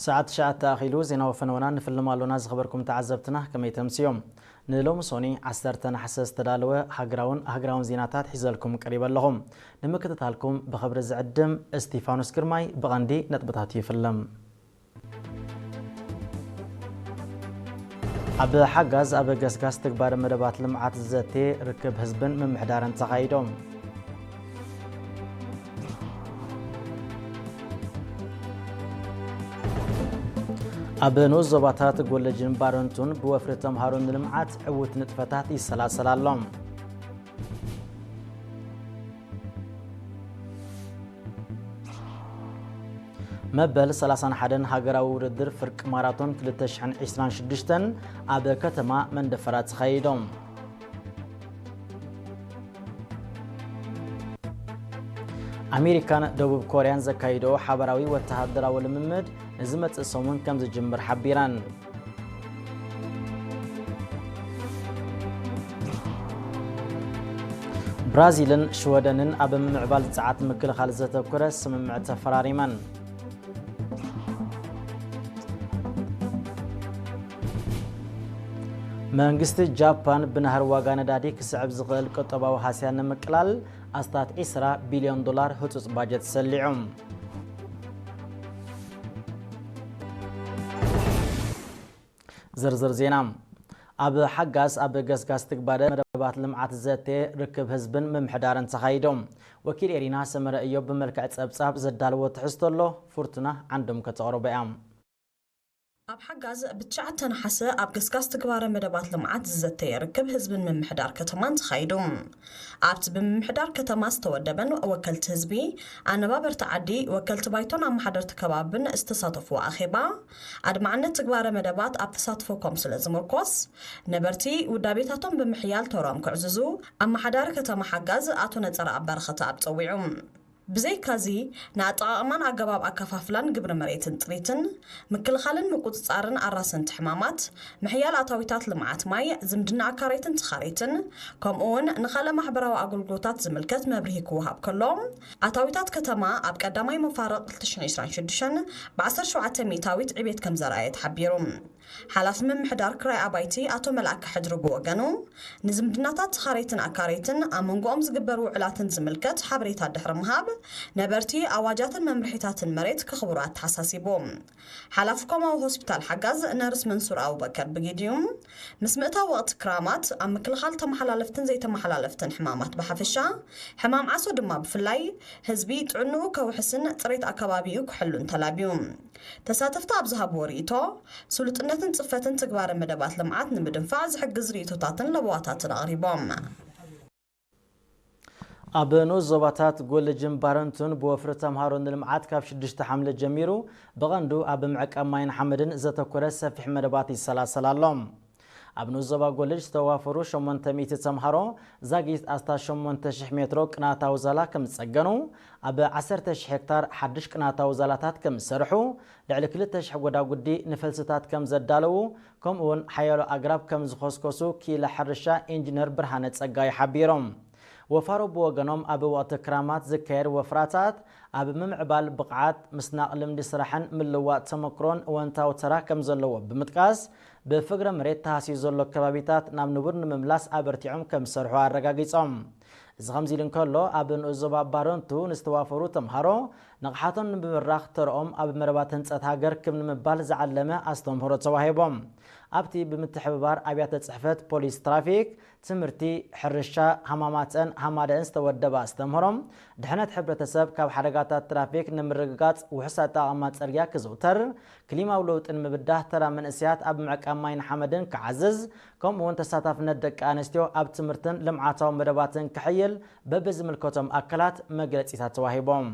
ሰዓት ትሽዓተ ኣኺሉ ዜና ወፈነወና ንፍልም ኣሎና። ዝኸበርኩም ተዓዘብትና ከመይ ተምስዮም? ንሎሚ ሶኒ ዓሰርተ ነሓሰ ዝተዳለወ ሃገራውን ሃገራውን ዜናታት ሒዘልኩም ቀሪበ ኣለኹ። ንምክትታልኩም ብኽብሪ ዝዕድም እስቲፋኖስ ግርማይ። ብቐንዲ ነጥብታት ይፍልም። ኣብ ሓጋዝ ኣብ ገስጋስ ትግባረ መደባት ልምዓት ዝዘቴ ርክብ ህዝብን ምምሕዳርን ተኻይዶም። ኣብ ንኡስ ዞባታት ጎለጅን ባረንቱን ብወፍሪ ተምሃሮ ንልምዓት ዕዉት ንጥፈታት ይሰላሰል ኣሎ። መበል ሰላሳን ሓደን ሃገራዊ ውድድር ፍርቂ ማራቶን ክልተ ሽሕን ዕስራን ሽዱሽተን ኣብ ከተማ መንደፈራ ተኻይዶም። ኣሜሪካን ደቡብ ኮርያን ዘካይዶ ሓበራዊ ወተሃደራዊ ልምምድ ንዝመጽእ ሰሙን ከም ዝጅምር ሓቢረን። ብራዚልን ሽወደንን ኣብ ምምዕባል ጸዓት ምክልኻል ዘተኮረ ስምምዕ ተፈራሪመን። መንግስቲ ጃፓን ብናህሪ ዋጋ ነዳዲ ክስዕብ ዝኽእል ቁጠባዊ ሃስያ ንምቅላል ኣስታት ዕስራ ቢልዮን ዶላር ህጹጽ ባጀት ሰሊዑ። ዝርዝር ዜና። ኣብ ሓጋዝ ኣብ ገስጋስ ትግባረ መደባት ልምዓት ዘተ ርክብ ህዝብን ምምሕዳርን ተኻይዱ። ወኪል ኤሪና ሰመረ እዮብ ብመልክዕ ጸብጻብ ዘዳለዎ ትሕዝቶ ኣሎ፣ ፍርቱና ዓንዶም ከተቕርቦ እያ። ኣብ ሓጋዝ ብትሽዓተ ነሓሰ ኣብ ገስጋስ ትግባረ መደባት ልምዓት ዝዘተየ ርክብ ህዝብን ምምሕዳር ከተማን ተኻይዱ። ኣብቲ ብምምሕዳር ከተማ ዝተወደበን ወከልቲ ህዝቢ፣ ኣነባበርቲ ዓዲ፣ ወከልቲ ባይቶን ኣመሓደርቲ ከባብን ዝተሳተፍዎ ኣኼባ፣ ኣድማዕነት ትግባረ መደባት ኣብ ተሳትፎ ኮም ስለ ዝምርኮስ፣ ነበርቲ ውዳቤታቶም ብምሕያል ተሮም ክዕዝዙ ኣመሓዳሪ ከተማ ሓጋዝ ኣቶ ነጸረኣብ በረኸተኣብ ጸዊዑ። ብዘይካዚ፣ ንኣጠቓቕማን ኣገባብ ኣከፋፍላን ግብሪ መሬትን ጥሪትን፣ ምክልኻልን ምቁጽጻርን ኣራሰንቲ ሕማማት፣ ምሕያል ኣታዊታት ልምዓት ማይ፣ ዝምድና ኣካረይትን ተኻረይትን፣ ከምኡ'ውን ንኻልእ ማሕበራዊ ኣገልግሎታት ዝምልከት መብርሂ ክወሃብ ከሎ፣ ኣታዊታት ከተማ ኣብ ቀዳማይ መፋርቕ ክልተ ሽሕን ዕስራን ሽዱሽተን ብዓሰርተ ሸውዓተ ሚእታዊት ዕቤት ከም ዘርኣየ ተሓቢሩ። ሓላፊ ምምሕዳር ክራይ ኣባይቲ ኣቶ መልኣከ ሕድሪ ብወገኑ፣ ንዝምድናታት ተኻረይትን ኣካረይትን ኣብ መንጎኦም ዝግበር ውዕላትን ዝምልከት ሓበሬታ ድሕሪ ምሃብ፣ ነበርቲ ኣዋጃትን መምርሒታትን መሬት ከኽብሩ ኣተሓሳሲቡ። ሓላፊ ኮማዊ ሆስፒታል ሓጋዝ ነርስ መንሱር ኣቡበከር ብጊዲኡ፣ ምስ ምእታው ወቕቲ ክራማት ኣብ ምክልኻል ተመሓላለፍትን ዘይተመሓላለፍትን ሕማማት ብሓፈሻ፣ ሕማም ዓሶ ድማ ብፍላይ፣ ህዝቢ ጥዕንኡ ከውሕስን ጽሬት ኣከባቢኡ ክሕሉን ተላብዩ። ተሳተፍቲ ኣብ ዝሃብዎ ርእይቶ፣ ስሉጥነትን ጽፈትን ትግባረ መደባት ልምዓት ንምድንፋዕ ዝሕግዝ ርእይቶታትን ለበዋታትን ኣቕሪቦም። ኣብ ንኡስ ዞባታት ጎለጅን ባረንቱን ብወፍሪ ተምሃሮ ንልምዓት ካብ ሽዱሽተ ሓምለ ጀሚሩ ብቐንዱ ኣብ ምዕቃብ ማይን ሓመድን ዘተኮረ ሰፊሕ መደባት ይሰላሰል ኣሎ። ኣብ ንኡስ ዞባ ጎለጅ ዝተዋፈሩ ሸሞንተ ሚእቲ ተምሃሮ ዛጊት ኣስታት ሸሞንተ ሽሕ ሜትሮ ቅንኣታዊ ዛላ ከም ዝጸገኑ፣ ኣብ ዓሰርተ ሽሕ ሄክታር ሓድሽ ቅንኣታዊ ዛላታት ከም ዝሰርሑ፣ ልዕሊ ክልተ ሽሕ ጎዳጉዲ ንፈልስታት ከም ዘዳለዉ፣ ከምኡ'ውን ሓያሎ ኣግራብ ከም ዝኸስከሱ ክኢላ ሕርሻ ኢንጂነር ብርሃነ ጸጋይ ሓቢሮም። ወፋሮ ብወገኖም፣ ኣብ ወቕቲ ክራማት ዝካየድ ወፍራታት ኣብ ምምዕባል ብቕዓት፣ ምስናቕ ልምዲ ስራሕን ምልዋጥ ተመክሮን እወንታዊ ተራ ከም ዘለዎ ብምጥቃስ፣ ብፍግረ መሬት ተሃስዩ ዘሎ ከባቢታት ናብ ንቡር ንምምላስ ኣበርቲዖም ከም ዝሰርሑ ኣረጋጊጾም። እዚ ከምዚ ኢሉ እንከሎ፣ ኣብ ንኡስ ዞባ ባረንቱ ንዝተዋፈሩ ተምሃሮ ንቕሓቶም ንምብራኽ ተርኦም ኣብ መደባት ህንጸት ሃገር ክብ ንምባል ዝዓለመ ኣስተምህሮ ተዋሂቦም። ኣብቲ ብምትሕብባር ኣብያተ ጽሕፈት ፖሊስ ትራፊክ፣ ትምህርቲ፣ ሕርሻ፣ ሃማማተን ሃማደአን ዝተወደበ ኣስተምህሮ፣ ድሕነት ሕብረተሰብ ካብ ሓደጋታት ትራፊክ ንምርግጋጽ ውሑስ ኣጠቓቕማ ጽርግያ ክዝውተር፣ ክሊማዊ ለውጢ ንምብዳህ ተራ መንእሰያት ኣብ ምዕቃብ ማይን ሓመድን ክዓዝዝ፣ ከምኡ'ውን ተሳታፍነት ደቂ ኣንስትዮ ኣብ ትምህርትን ልምዓታዊ መደባትን ክሕይል በብዝምልከቶም ኣካላት መግለጺታት ተዋሂቦም።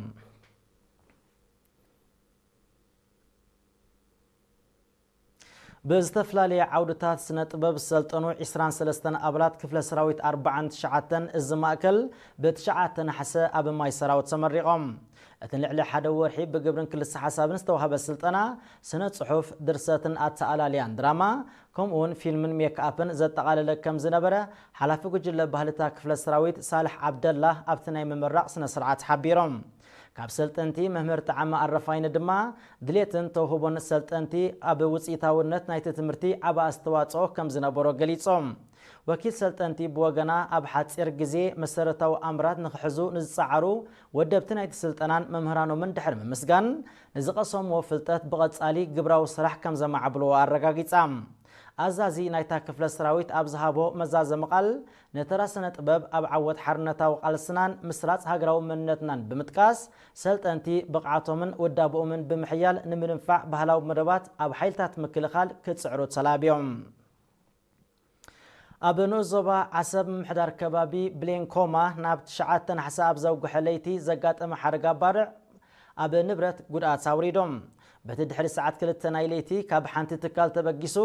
ብዝተፈላለየ ዓውድታት ስነ ጥበብ ዝሰልጠኑ ዕስራን ሰለስተን ኣባላት ክፍለ ሰራዊት ኣርባዓን ትሽዓተን እዚ ማእከል ብትሽዓተ ነሓሰ ኣብ ማይ ሰራዊት ተመሪቖም። እቲ ንልዕሊ ሓደ ወርሒ ብግብርን ክልሰ ሓሳብን ዝተዋህበ ስልጠና፣ ስነ ጽሑፍ፣ ድርሰትን ኣተኣላልያን ድራማ፣ ከምኡ'ውን ፊልምን ሜክኣፕን ዘጠቓለለ ከም ዝነበረ፣ ሓላፊ ጉጅለ ባህልታ ክፍለ ሰራዊት ሳልሕ ዓብደላ ኣብቲ ናይ ምምራቕ ስነ ስርዓት ሓቢሮም። ካብ ሰልጠንቲ መምህር ጠዓመ ኣረፋይነ ድማ ድሌትን ተውህቦን ሰልጠንቲ ኣብ ውፅኢታውነት ናይቲ ትምህርቲ ዓቢ ኣስተዋፅኦ ከም ዝነበሮ ገሊጾም። ወኪል ሰልጠንቲ ብወገና ኣብ ሓፂር ግዜ መሰረታዊ ኣምራት ንክሕዙ ንዝፀዓሩ ወደብቲ ናይቲ ስልጠናን መምህራኖምን ድሕሪ ምምስጋን ንዝቐሰምዎ ፍልጠት ብቐፃሊ ግብራዊ ስራሕ ከም ዘማዕብልዎ ኣረጋጊጻ። ኣዛዚ ናይታ ክፍለ ሰራዊት ኣብ ዝሃቦ መዛዘሚ ቃል፣ ነተራ ስነ ጥበብ ኣብ ዓወት ሓርነታዊ ቃልስናን ምስራጽ ሃገራዊ መንነትናን ብምጥቃስ፣ ሰልጠንቲ ብቕዓቶምን ውዳብኦምን ብምሕያል ንምንፋዕ ባህላዊ መደባት ኣብ ሓይልታት ምክልኻል ክጽዕሩ ተላብዮም። ኣብ ንኡስ ዞባ ዓሰብ ምምሕዳር ከባቢ ብሌንኮማ ናብ ትሽዓተ ነሓሰ ኣብ ዘውግሐ ለይቲ ዘጋጠመ ሓደጋ ባርዕ ኣብ ንብረት ጉድኣት ኣውሪዶም። በቲ ድሕሪ ሰዓት ክልተ ናይ ለይቲ ካብ ሓንቲ ትካል ተበጊሱ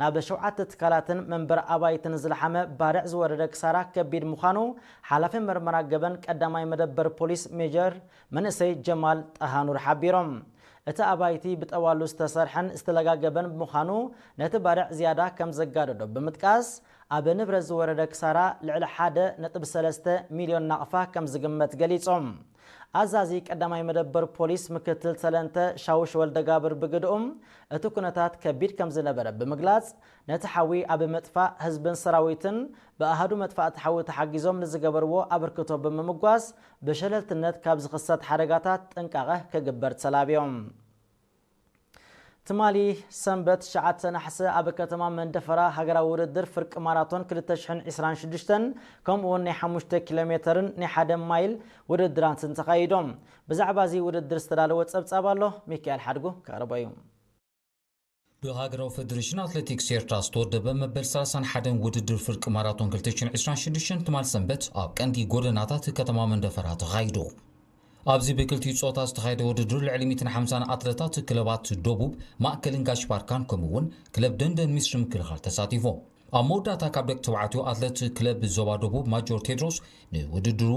ናብ ሸውዓተ ትካላትን መንበር ኣባይትን ዝለሓመ ባርዕ ዝወረደ ክሳራ ከቢድ ምዃኑ ሓላፊ መርመራ ገበን ቀዳማይ መደበር ፖሊስ ሜጀር መንእሰይ ጀማል ጣሃኑር ሓቢሮም። እቲ ኣባይቲ ብጠዋሉ ዝተሰርሐን ዝተለጋገበን ብምዃኑ ነቲ ባርዕ ዝያዳ ከም ዘጋደዶ ብምጥቃስ ኣብ ንብረት ዝወረደ ክሳራ ልዕሊ ሓደ ነጥቢ ሰለስተ ሚልዮን ናቕፋ ከም ዝግመት ገሊጾም። ኣዛዚ ቀዳማይ መደበር ፖሊስ ምክትል ሰለንተ ሻውሽ ወልደጋብር ብግድኡም እቲ ኩነታት ከቢድ ከም ዝነበረ ብምግላጽ ነቲ ሓዊ ኣብ ምጥፋእ ህዝብን ሰራዊትን ብኣሃዱ መጥፋእቲ ሓዊ ተሓጊዞም ንዝገበርዎ ኣበርክቶ ብምምጓስ ብሸለልትነት ካብ ዝኽሰት ሓደጋታት ጥንቃቐ ክግበር ተላብዮም። ትማሊ ሰንበት ትሽዓተ ነሓሰ ኣብ ከተማ መንደፈራ ሃገራዊ ውድድር ፍርቂ ማራቶን ክልተ ሽሕን ዕስራን ሽዱሽተን ከምኡ እውን ናይ ሓሙሽተ ኪሎ ሜተርን ናይ ሓደ ማይል ውድድራትን ተኻይዶም። ብዛዕባ እዚ ውድድር ዝተዳለወ ጸብጻብ ኣሎ፣ ሚካኤል ሓድጉ ከቕርቦ እዩ። ብሃገራዊ ፈደሬሽን ኣትሌቲክስ ኤርትራ ዝተወደበ መበል ሰላሳን ሓደን ውድድር ፍርቂ ማራቶን ክልተ ሽሕን ዕስራን ሽዱሽተን ትማል ሰንበት ኣብ ቀንዲ ጎደናታት ከተማ መንደፈራ ተኻይዱ። ኣብዚ ብክልቲኡ ጾታ ዝተኻየደ ውድድር ልዕሊ ሚእትን ሓምሳን ኣትለታት ክለባት ደቡብ፣ ማእከልን ጋሽ ባርካን ከምኡ እውን ክለብ ደንደን ሚኒስትሪ ምክልኻል ተሳቲፎም። ኣብ መወዳእታ ካብ ደቂ ተባዕትዮ ኣትለት ክለብ ዞባ ደቡብ ማጆር ቴድሮስ ንውድድሩ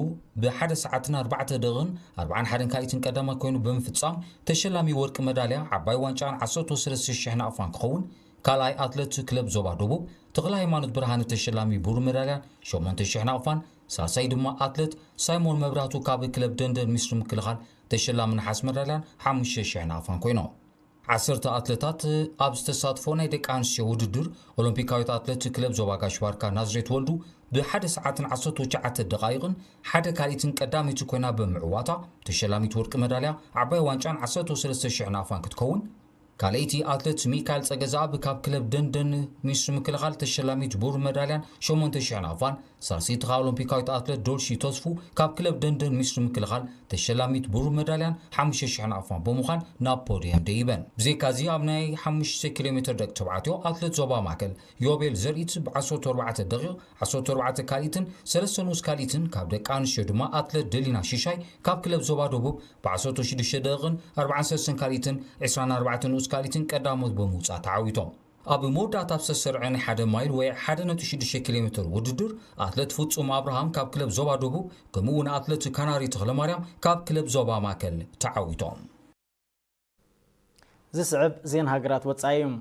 ብሓደ ሰዓትን ኣርባዕተ ደቕን ኣርባዓን ሓደን ካልኢትን ቀዳማይ ኮይኑ ብምፍጻም ተሸላሚ ወርቂ መዳልያ ዓባይ ዋንጫን ዓሰርተ ሰለስተ ሽሕ ናቕፋን ክኸውን፣ ካልኣይ ኣትለት ክለብ ዞባ ደቡብ ተኽለ ሃይማኖት ብርሃነ ተሸላሚ ብሩር መዳልያን ሸሞንተ ሽሕ ናቕፋን፣ ሳልሳይ ድማ ኣትለት ሳይሞን መብራህቱ ካብ ክለብ ደንደን ሚኒስትሪ ምክልኻል ተሸላሚ ነሓስ መዳልያን ሓሙሽተ ሽሕ ናቕፋን ኮይኖም። ዓሰርተ ኣትለታት ኣብ ዝተሳትፎ ናይ ደቂ ኣንስትዮ ውድድር፣ ኦሎምፒካዊት ኣትለት ክለብ ዞባ ጋሽ ባርካ ናዝሬት ወልዱ ብሓደ ሰዓትን ዓሰርተ ትሽዓተ ደቓይቕን ሓደ ካልኢትን ቀዳመይቲ ኮይና ብምዕዋታ፣ ተሸላሚት ወርቂ መዳልያ ዓባይ ዋንጫን ዓሰርተ ሰለስተ ሽሕ ናቕፋን ክትከውን፣ ካልኣይቲ ኣትለት ሚካኤል ጸገዛኣብ ካብ ክለብ ደንደን ሚኒስትሪ ምክልኻል ተሸላሚት ብሩር መዳልያን ሸሞንተ ሽሕ ናቕፋን፣ ሳልሰይቲ ከኣ ኦሎምፒካዊት ኣትለት ዶልሺ ተስፉ ካብ ክለብ ደንደን ሚኒስትሪ ምክልኻል ተሸላሚት ብሩር መዳልያን ሓሙሽተ ሽሕ ናቕፋን ብምዃን ናብ ፖድየም ደይበን። ብዘይካዚ ኣብ ናይ ሓሙሽተ ኪሎ ሜትር ደቂ ተባዕትዮ ኣትለት ዞባ ማእከል ዮቤል ዘርኢት ብ ዓሰርተ ኣርባዕተ ደቂቕ ዓሰርተ ኣርባዕተ ካልኢትን ሰለስተ ንኡስ ካልኢትን፣ ካብ ደቂ ኣንስትዮ ድማ ኣትለት ደሊና ሽሻይ ካብ ክለብ ዞባ ደቡብ ብ ዓሰርተ ሽዱሽተ ደቂቕን ኣርባዓን ሰለስተን ካልኢትን ዕስራን ኣርባዕተን ንኡስ ካልኢትን ቀዳሞት ብምውጻእ ተዓዊቶም። ኣብ መወዳእታ ኣብ ዝተሰርዐ ናይ ሓደ ማይል ወይ ሓደ ነጥቢ ሽዱሽተ ኪሎ ሜትር ውድድር ኣትለት ፍጹም ኣብርሃም ካብ ክለብ ዞባ ደቡብ ከምኡ እውን ኣትለት ካናሪ ተኽለማርያም ካብ ክለብ ዞባ ማእከል ተዓዊቶም። ዝስዕብ ዜና ሃገራት ወጻኢ እዩ።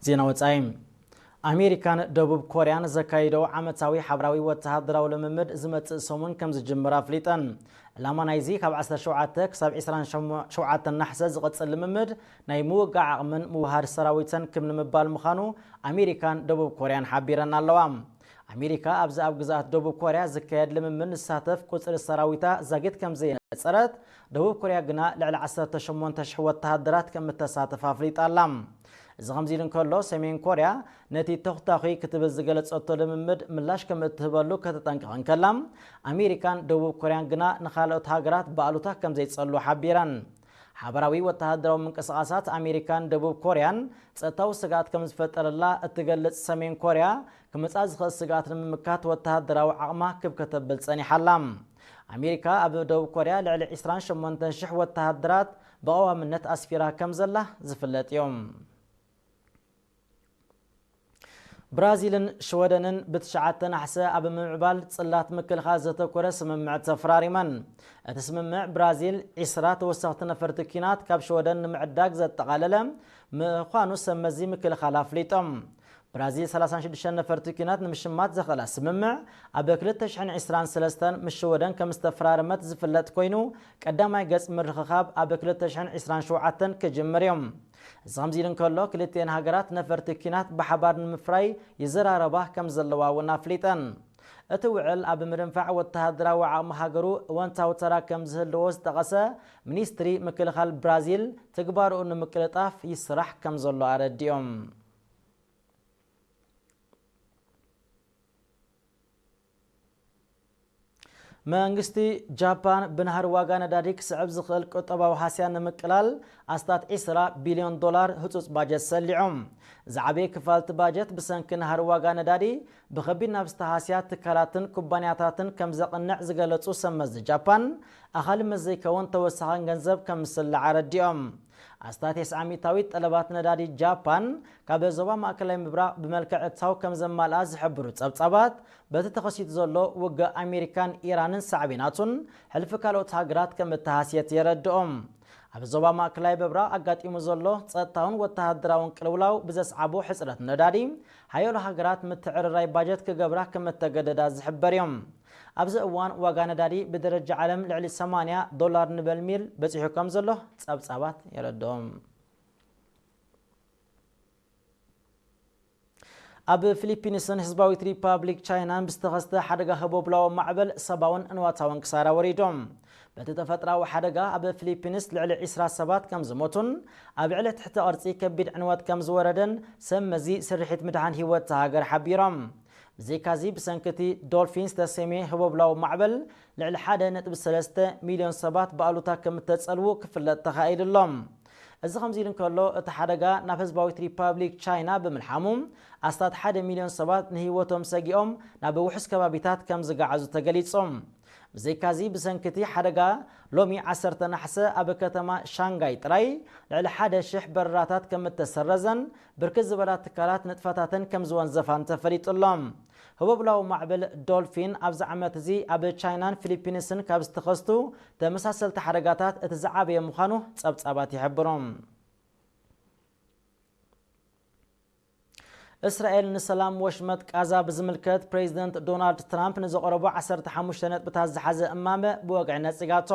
ዜና ወጻኢ። ኣሜሪካን ደቡብ ኮርያን ዘካይደው ዓመታዊ ሓብራዊ ወተሃደራዊ ልምምድ ዝመጽእ ሰሙን ከም ዝጅምር ኣፍሊጠን። ዕላማ ናይዚ ካብ ዓሰርተ ሸውዓተ ክሳብ ዕስራን ሸውዓተን ናሕሰ ዝቐጽል ልምምድ ናይ ምውጋዕ ዓቕምን ምውሃድ ሰራዊትን ክም ንምባል ምዃኑ ኣሜሪካን ደቡብ ኮርያን ሓቢረን ኣለዋ። ኣሜሪካ ኣብዚ ኣብ ግዝኣት ደቡብ ኮርያ ዝካየድ ልምምድ ንሳተፍ ቁጽሪ ሰራዊታ ዛጊት ከም ዘየነጸረት፣ ደቡብ ኮርያ ግና ልዕሊ ዓሰርተ ሸሞንተ ሽሕ ወተሃደራት ከም እተሳትፍ ኣፍሊጣ ኣላ። እዚ ከምዚ ኢሉ እንከሎ፣ ሰሜን ኮርያ ነቲ ተኹታኺ ክትብል ዝገለጸቶ ልምምድ ምላሽ ከም እትህበሉ ከተጠንቅቕ እንከላ፣ ኣሜሪካን ደቡብ ኮርያን ግና ንኻልኦት ሃገራት ብኣሉታ ከም ዘይጸሉ ሓቢረን። ሓበራዊ ወተሃደራዊ ምንቅስቓሳት ኣሜሪካን ደቡብ ኮርያን ጸጥታዊ ስግኣት ከም ዝፈጠረላ እትገልጽ ሰሜን ኮርያ፣ ክመጻ ዝኽእል ስግኣት ንምምካት ወተሃደራዊ ዓቕማ ክብ ከተብል ጸኒሓ ኣላ። ኣሜሪካ ኣብ ደቡብ ኮርያ ልዕሊ ዕስራን ሸሞንተን ሽሕ ወተሃደራት ብቐዋምነት ኣስፊራ ከም ዘላ ዝፍለጥ እዩ። ብራዚልን ሽወደንን ብትሽዓተ ናሕሰ ኣብ ምምዕባል ጽላት ምክልኻል ዘተኮረ ስምምዕ ተፈራሪመን። እቲ ስምምዕ ብራዚል ዒስራ ተወሰኽቲ ነፈርቲ ኲናት ካብ ሽወደን ንምዕዳግ ዘጠቓለለ ምዃኑ ሰብ መዚ ምክልኻል ኣፍሊጦም። ብራዚል ሰላሳን ሽዱሽተን ነፈርቲ ኲናት ንምሽማት ዘኽእላ ስምምዕ ኣብ ክልተ ሽሕን ዕስራን ሰለስተን ምስ ሽወደን ከም ዝተፈራረመት ዝፍለጥ ኮይኑ፣ ቀዳማይ ገጽ ምርኽኻብ ኣብ ክልተ ሽሕን ዕስራን ሸውዓተን ክጅምር እዩ። እዚ ከምዚ ኢሉ እንከሎ፣ ክልቲኤን ሃገራት ነፈርቲ ኲናት ብሓባር ንምፍራይ ይዘራረባ ከም ዘለዋ እውን ኣፍሊጠን። እቲ ውዕል ኣብ ምድንፋዕ ወተሃደራዊ ዓቕሚ ሃገሩ እወንታዊ ተራ ከም ዝህልዎ ዝጠቐሰ ሚኒስትሪ ምክልኻል ብራዚል፣ ትግባርኡ ንምቅልጣፍ ይስራሕ ከም ዘሎ ኣረዲኦም። መንግስቲ ጃፓን ብናህሪ ዋጋ ነዳዲ ክስዕብ ዝኽእል ቁጠባዊ ሃስያ ንምቅላል ኣስታት ዒስራ ቢልዮን ዶላር ህጹጽ ባጀት ሰሊዑ። ዝዓበየ ክፋል እቲ ባጀት ብሰንኪ ናህሪ ዋጋ ነዳዲ ብኸቢድ ናብ ዝተሃስያ ትካላትን ኩባንያታትን ከም ዘቕንዕ ዝገለጹ ሰብ መዚ ጃፓን፣ ኣኻሊ ምስ ዘይከውን ተወሳኺ ገንዘብ ከም ዝስላዕ ኣረዲኦም። ኣስታት ተስዓ ሚእታዊት ጠለባት ነዳዲ ጃፓን ካብ ዞባ ማእከላይ ምብራቕ ብመልክዕ እታው ከም ዘማልኣ ዝሕብሩ ጸብጻባት፣ በቲ ተኸሲቱ ዘሎ ውግእ ኣሜሪካን ኢራንን ሳዕቤናቱን ሕልፊ ካልኦት ሃገራት ከም እተሃስየት የረድኦም። ኣብ ዞባ ማእከላይ ምብራቕ ኣጋጢሙ ዘሎ ጸጥታውን ወተሃደራውን ቅልውላው ብዘስዓቦ ሕጽረት ነዳዲ፣ ሓያሎ ሃገራት ምትዕርራይ ባጀት ክገብራ ከም እተገደዳ ዝሕበር እዮም። ኣብዚ እዋን ዋጋ ነዳዲ ብደረጃ ዓለም ልዕሊ ሰማንያ ዶላር ንበርሚል በጺሑ ከም ዘሎ ጸብጻባት የረድኦም። ኣብ ፊሊፒንስን ህዝባዊት ሪፓብሊክ ቻይናን ብዝተኸስተ ሓደጋ ህቦብላዊ ማዕበል ሰብኣውን ንዋታውን ክሳራ ወሪዶም። በቲ ተፈጥራዊ ሓደጋ ኣብ ፊሊፒንስ ልዕሊ ዒስራ ሰባት ከም ዝሞቱን ኣብ ዕለት ትሕተ ቅርጺ ከቢድ ዕንወት ከም ዝወረደን ሰብ መዚ ስርሒት ምድሓን ህይወት እታ ሃገር ሓቢሮም። ብዘይካዚ ብሰንኪ እቲ ዶልፊን ዝተሰምየ ህቦብላዊ ማዕበል ልዕሊ ሓደ ነጥቢ ሰለስተ ሚልዮን ሰባት ብኣሉታ ከም እተጸልዉ ክፍለጥ ተኻኢሉ ኣሎ። እዚ ከምዚ ኢሉ እንከሎ፣ እቲ ሓደጋ ናብ ህዝባዊት ሪፓብሊክ ቻይና ብምልሓሙ ኣስታት ሓደ ሚልዮን ሰባት ንህይወቶም ሰጊኦም ናብ ውሑስ ከባቢታት ከም ዝገዓዙ ተገሊጹ። ብዘይካዚ ብሰንኪ እቲ ሓደጋ ሎሚ ዓሰርተ ናሕሰ ኣብ ከተማ ሻንጋይ ጥራይ ልዕሊ ሓደ ሽሕ በረራታት ከም እተሰረዘን ብርክት ዝበላ ትካላት ንጥፈታተን ከም ዝወንዘፋን ተፈሊጡ ኣሎ። ህቦብላዊ ማዕበል ዶልፊን ኣብዚ ዓመት እዚ ኣብ ቻይናን ፊሊፒንስን ካብ ዝተኸስቱ ተመሳሰልቲ ሓደጋታት እቲ ዝዓበየ ምዃኑ ጸብጻባት ይሕብሩ። እስራኤል ንሰላም ወሽመጥ ቃዛ ብዝምልከት ፕሬዚደንት ዶናልድ ትራምፕ ንዘቕረቦ ዓሰርተ ሓሙሽተ ነጥብታት ዝሓዘ እማመ ብወግዒ ነጺጋቶ።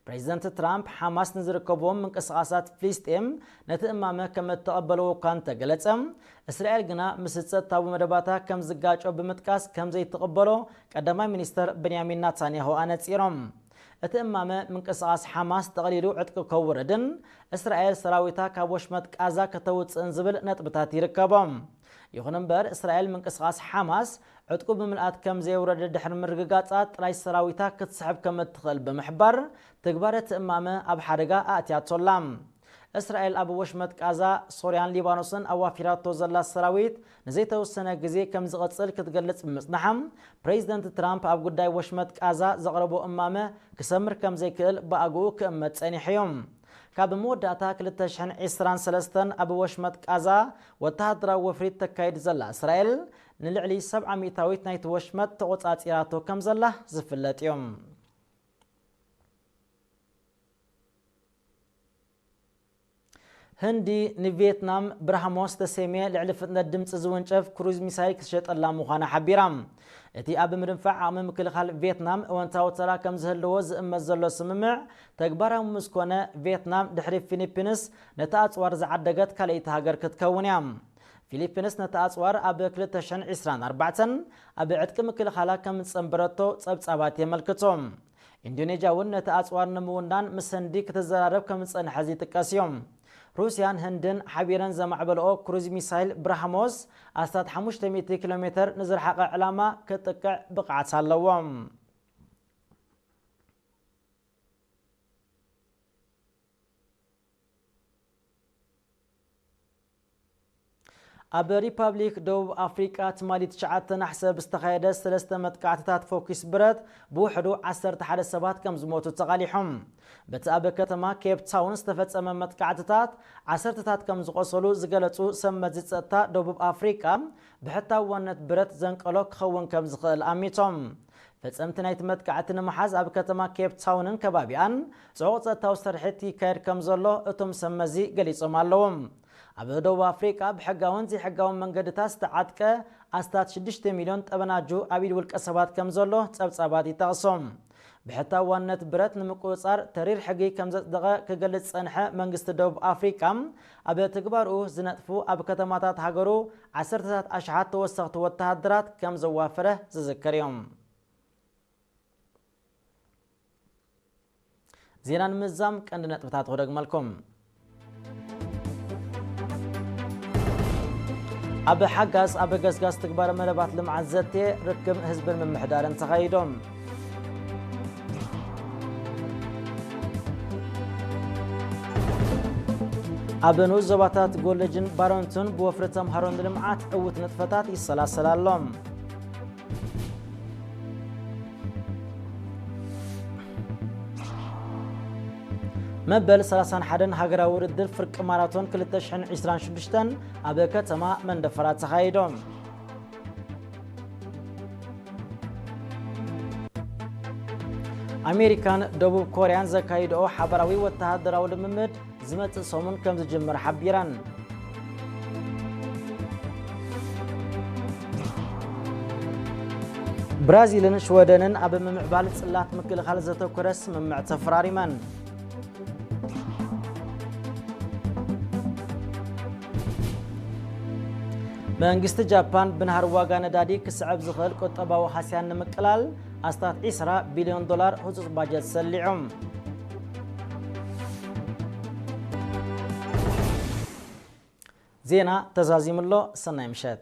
ፕሬዚደንት ትራምፕ ሓማስ ንዝርከብዎም ምንቅስቓሳት ፍልስጤም ነቲ እማመ ከም እተቐበልዎ እኳ እንተገለጸ፣ እስራኤል ግና ምስ ጸጥታዊ መደባታ ከም ዝጋጮ ብምጥቃስ ከም ዘይትቕበሎ ቀዳማይ ሚኒስተር ብንያሚን ናታንያሁ ኣነጺሮም። እቲ እማመ ምንቅስቓስ ሓማስ ጠቕሊሉ ዕጥቂ ከውርድን እስራኤል ሰራዊታ ካብ ወሽመጥ ቃዛ ከተውጽእን ዝብል ነጥብታት ይርከቦም። ይኹን እምበር፣ እስራኤል ምንቅስቓስ ሓማስ ዕጥቁ ብምልኣት ከም ዘየውረደ ድሕሪ ምርግጋጻ ጥራይ ሰራዊታ ክትስሕብ ከም እትኽእል ብምሕባር፣ ትግባረ እቲ እማመ ኣብ ሓደጋ ኣእትያቶ ኣላ። እስራኤል ኣብ ወሽመጥ ቃዛ፣ ሶርያን ሊባኖስን ኣዋፊራቶ ዘላ ሰራዊት ንዘይተወሰነ ግዜ ከም ዝቕጽል ክትገልጽ ብምጽናሓ፣ ፕሬዚደንት ትራምፕ ኣብ ጉዳይ ወሽመጥ ቃዛ ዘቕረቦ እማመ ክሰምር ከም ዘይክእል ብኣግኡ ክእመት ጸኒሑ እዩ። ካብ መወዳእታ ክልተ ሽሕን ዕስራን ሰለስተን ኣብ ወሽመጥ ቃዛ ወተሃደራዊ ወፍሪ ተካይድ ዘላ እስራኤል፣ ንልዕሊ ሰብዓ ሚእታዊት ናይቲ ወሽመጥ ተቖጻጺራቶ ከም ዘላ ዝፍለጥ እዩ። ህንዲ ንቪየትናም ብራህሞስ ዝተሰምየ ልዕሊ ፍጥነት ድምጺ ዝውንጨፍ ክሩዝ ሚሳይል ክትሸጠላ ምዃና ሓቢራ። እቲ ኣብ ምድንፋዕ ዓቕሚ ምክልኻል ቪየትናም እወንታዊ ተራ ከም ዝህልዎ ዝእመት ዘሎ ስምምዕ ተግባራዊ ምስ ኮነ፣ ቪየትናም ድሕሪ ፊሊፒንስ ነቲ ኣጽዋር ዝዓደገት ካልኣይቲ ሃገር ክትከውን እያ። ፊሊፒንስ ነቲ ኣጽዋር ኣብ ክልተ ሽሕን ዕስራን ኣርባዕተን ኣብ ዕጥቂ ምክልኻላ ከም ዝጸንበረቶ ጸብጻባት የመልክቱ። ኢንዶኔዥያ እውን ነቲ ኣጽዋር ንምውናን ምስ ህንዲ ክትዘራረብ ከም ዝጸንሐ ዝጥቀስ እዩ። ሩስያን ህንድን ሓቢረን ዘማዕበልኦ ክሩዝ ሚሳይል ብራህሞስ ኣስታት ሓሙሽተ ሚእቲ ኪሎ ሜትር ንዝረሓቐ ዕላማ ክጥቅዕ ብቕዓት ኣለዎ። ኣብ ሪፓብሊክ ደቡብ ኣፍሪቃ ትማሊ ትሽዓተ ናሕሰ ብዝተኻየደ ሰለስተ መጥቃዕትታት ፎኪስ ብረት ብውሕዱ ዓሰርተ ሓደ ሰባት ከም ዝሞቱ ተቓሊሖም። በቲ ኣብ ከተማ ኬፕ ታውን ዝተፈጸመ መጥቃዕትታት ዓሰርተታት ከም ዝቖሰሉ ዝገለጹ ሰብ መዚ ጸጥታ ደቡብ ኣፍሪቃ፣ ብሕታውነት ብረት ዘንቀሎ ክኸውን ከም ዝኽእል ኣሚቶም። ፈጸምቲ ናይቲ መጥቃዕቲ ንምሓዝ ኣብ ከተማ ኬፕ ታውንን ከባቢኣን ጽዑቕ ጸጥታዊ ስርሒት ይካየድ ከም ዘሎ እቶም ሰብ መዚ ገሊጾም ኣለዉ። ኣብ ደቡብ ኣፍሪቃ ብሕጋውን ዘይሕጋውን መንገድታት ዝተዓጥቀ ኣስታት ሽዱሽተ ሚልዮን ጠበናጁ ኣብ ኢድ ውልቀ ሰባት ከም ዘሎ ጸብጻባት ይጠቕሶም። ብሕታዋነት ብረት ንምቁጽጻር ተሪር ሕጊ ከም ዘጽደቐ ክገልጽ ጸንሐ መንግስቲ ደቡብ ኣፍሪቃ፣ ኣብ ትግባርኡ ዝነጥፉ ኣብ ከተማታት ሃገሩ ዓሰርተታት ኣሽሓት ተወሰኽቲ ወተሃደራት ከም ዘዋፈረ ዝዝከር እዮም። ዜና ንምዛም ቀንዲ ነጥብታት ክደግመልኩም። ኣብ ሓጋዝ ኣብ ገስጋስ ትግባር መደባት ልምዓት ዘተ ርክብ ህዝብን ምምሕዳርን ተኻይዶም። ኣብ ንኡስ ዞባታት ጎለጅን ባረንቱን ብወፍሪ ተምሃሮ ንልምዓት ዕዉት ንጥፈታት ይሰላሰል ኣሎ። መበል ሰላሳን ሓደን ሃገራዊ ውድድር ፍርቂ ማራቶን ክልተ ሽሕን ዕስራን ሽዱሽተን ኣብ ከተማ መንደፈራ ተኻይዶ። ኣሜሪካን ደቡብ ኮርያን ዘካይድኦ ሓበራዊ ወተሃደራዊ ልምምድ ዝመጽእ ሰሙን ከም ዝጅምር ሓቢረን። ብራዚልን ሽወደንን ኣብ ምምዕባል ጽላት ምክልኻል ዘተኮረ ስምምዕ ተፈራሪመን። መንግስቲ ጃፓን ብናህሪ ዋጋ ነዳዲ ክስዕብ ዝኽእል ቁጠባዊ ሃስያን ንምቅላል ኣስታት ዕስራ ቢልዮን ዶላር ህጹጽ ባጀት ሰሊዑ። ዜና ተዛዚሙ ኣሎ። ሰናይ ምሸት።